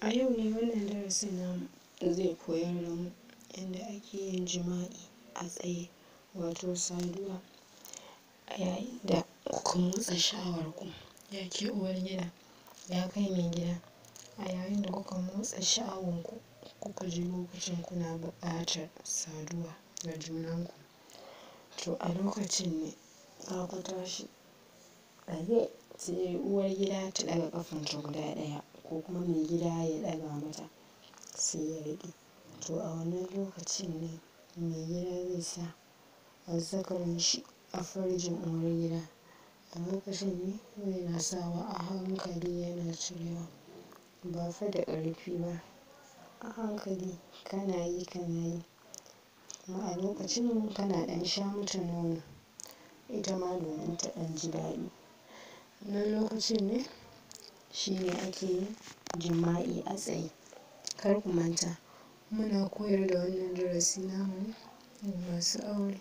A yau ne wannan darasin namu zai koyar da mu yadda ake yin jima'i a tsaye, wato saduwa a yayin da kuka motsa sha'awarku, ya ke uwar gida, ya kai mai gida. A yayin da kuka motsa sha'awarku, kuka ji lokacin kuna buƙatar saduwa da junanku, to a lokacin ne za ku tashi tsaye, sai uwar gida ta ɗaga ƙafanta guda ɗaya ko kuma mai gida ya ɗaga mata sai ya riƙe. To a wannan lokacin ne mai gida zai sa azzakarin shi a farjin uwar gida. A lokacin ne zai na sawa a hankali yana cirewa, ba fa da ƙarfi ba, a hankali kana yi kana yi. Kuma a lokacin kana ɗan sha mata nono, ita ma domin ta ɗan ji daɗi. Wannan lokacin ne shi ne ake yin jima'i a tsaye. Kar ku manta, muna koyar da wannan darasi namu ne ga masu aure.